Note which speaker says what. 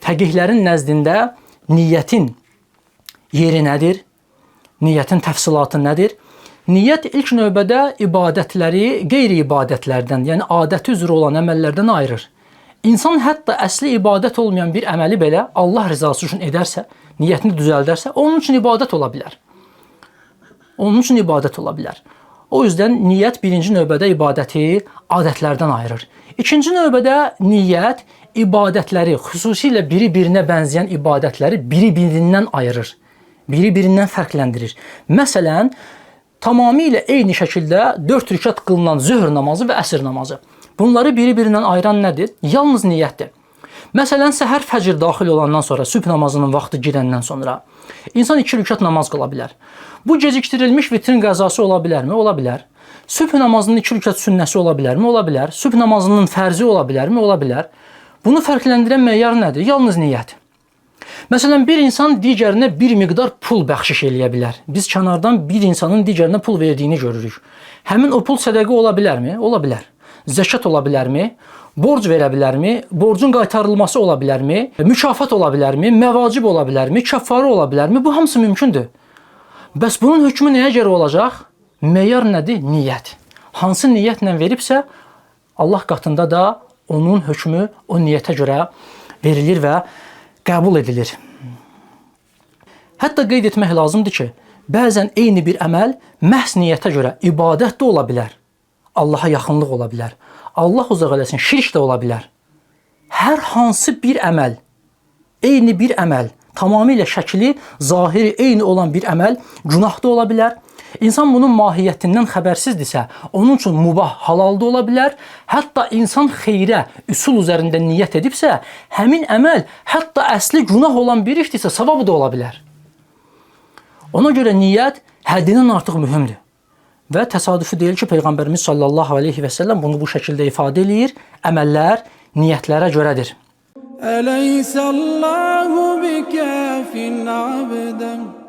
Speaker 1: Fəqihlərin nəzdində niyyətin yeri nədir? Niyyətin təfsilatı nədir? Niyyət ilk növbədə ibadətləri qeyri-ibadətlərdən, yəni adəti üzrə olan əməllərdən ayırır. İnsan hətta əsli ibadət olmayan bir əməli belə Allah rızası üçün edərsə, niyyətini düzəldərsə, onun üçün ibadət ola bilər. Onun üçün ibadət ola bilər. O yüzden niyyət birinci növbədə ibadəti adətlərdən ayırır. İkinci növbədə niyyət ibadətləri, xüsusilə biri-birinə bənzəyən ibadətləri biri-birindən ayırır. Biri-birindən fərqləndirir. Məsələn, tamamilə eyni şəkildə 4 rükət qılınan zöhr namazı və əsr namazı. Bunları biri-birindən ayıran nədir? Yalnız niyyətdir. Məsələn, səhər fəcr daxil olandan sonra, sübh namazının vaxtı girəndən sonra insan 2 rükət namaz qıla bilər. Bu gecikdirilmiş vitrin qəzası ola bilərmi? Ola bilər. Sübh namazının 2 rükət sünnəsi ola bilərmi? Ola bilər. Sübh namazının fərzi ola bilərmi? Ola bilər. Bunu fərqləndirən meyar nədir? Yalnız niyyət. Məsələn, bir insan digərinə bir miqdar pul bəxşiş eləyə bilər. Biz kənardan bir insanın digərinə pul verdiyini görürük. Həmin o pul sədəqə ola bilərmi? Ola bilər. Zəkat ola bilərmi? Borc verə bilərmi? Borcun qaytarılması ola bilərmi? Mükafat ola bilərmi? Məvacib ola bilərmi? Kəffarə ola bilərmi? Bu hamısı mümkündür. Bəs bunun hökmü nəyə görə olacaq? Meyar nədir? Niyyət. Hansı niyyətlə veribsə, Allah qatında da onun hökmü o niyyətə görə verilir və qəbul edilir. Hətta qeyd etmək lazımdır ki, bəzən eyni bir əməl məhz niyyətə görə ibadət də ola bilər. Allaha yaxınlıq ola bilər. Allah uzaq eləsin, şirk də ola bilər. Hər hansı bir əməl, eyni bir əməl, tamamilə şəkli, zahiri eyni olan bir əməl günah da ola bilər. İnsan bunun mahiyyətindən xəbərsizdirsə, onun üçün mubah, halal da ola bilər. Hətta insan xeyrə, üsul üzərində niyyət edibsə, həmin əməl hətta əsli günah olan bir işdirsə, savab da ola bilər. Ona görə niyyət həddindən artıq mühümdür. Və təsadüfi deyil ki, Peyğəmbərimiz sallallahu aleyhi və səlləm bunu bu şəkildə ifadə eləyir. Əməllər niyyətlərə görədir.
Speaker 2: Əleyhissallahu bikafin abdən.